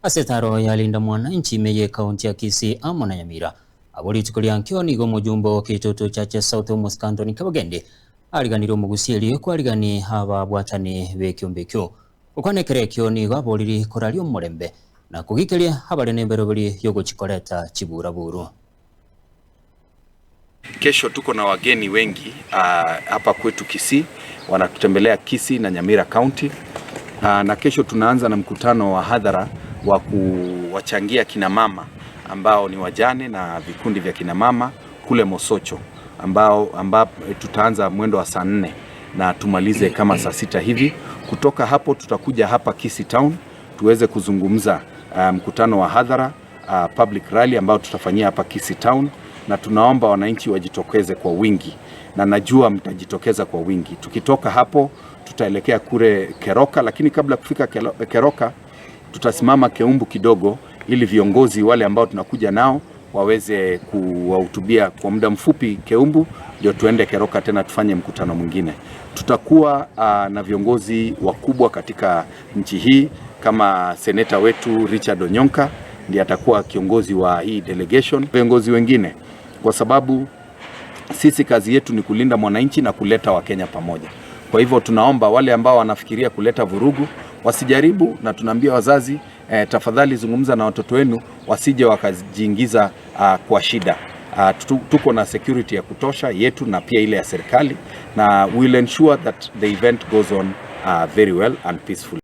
Ase etaro ya Linda Mwananchi ime ekaunti ya Kisii amo na Nyamira. Abo rituko ria nkio nigo omojumbe o Kitutu Chache South Omosike Anthony Kibagendi ariganire omogusi erio kwarigani ababwatani b'ekiombe ekio. Gokwana ekero ekio nigo aboriri koraria omorembe na kogikeria abare nemberoberi yogochikoreta chiburaburu. Kesho tuko na wageni wengi hapa kwetu Kisii, wanatutembelea Kisii na Nyamira County na kesho tunaanza na mkutano wa hadhara wa kuwachangia kina mama ambao ni wajane na vikundi vya kina mama kule Mosocho ambao tutaanza mwendo wa saa 4 na tumalize kama saa 6 hivi. Kutoka hapo tutakuja hapa Kisii Town tuweze kuzungumza mkutano wa hadhara, public rally ambao tutafanyia hapa Kisii Town, na tunaomba wananchi wajitokeze kwa wingi, na najua mtajitokeza kwa wingi. Tukitoka hapo tutaelekea kule Keroka, lakini kabla kufika Keroka tutasimama Keumbu kidogo, ili viongozi wale ambao tunakuja nao waweze kuwahutubia kwa muda mfupi Keumbu, ndio tuende Keroka tena tufanye mkutano mwingine. Tutakuwa na viongozi wakubwa katika nchi hii kama seneta wetu Richard Onyonka ndiye atakuwa kiongozi wa hii delegation, viongozi wengine, kwa sababu sisi kazi yetu ni kulinda mwananchi na kuleta Wakenya pamoja. Kwa hivyo tunaomba wale ambao wanafikiria kuleta vurugu wasijaribu, na tunaambia wazazi tafadhali zungumza na watoto wenu wasije wakajiingiza kwa shida. Tuko na security ya kutosha yetu na pia ile ya serikali, na we'll ensure that the event goes on very well and peacefully.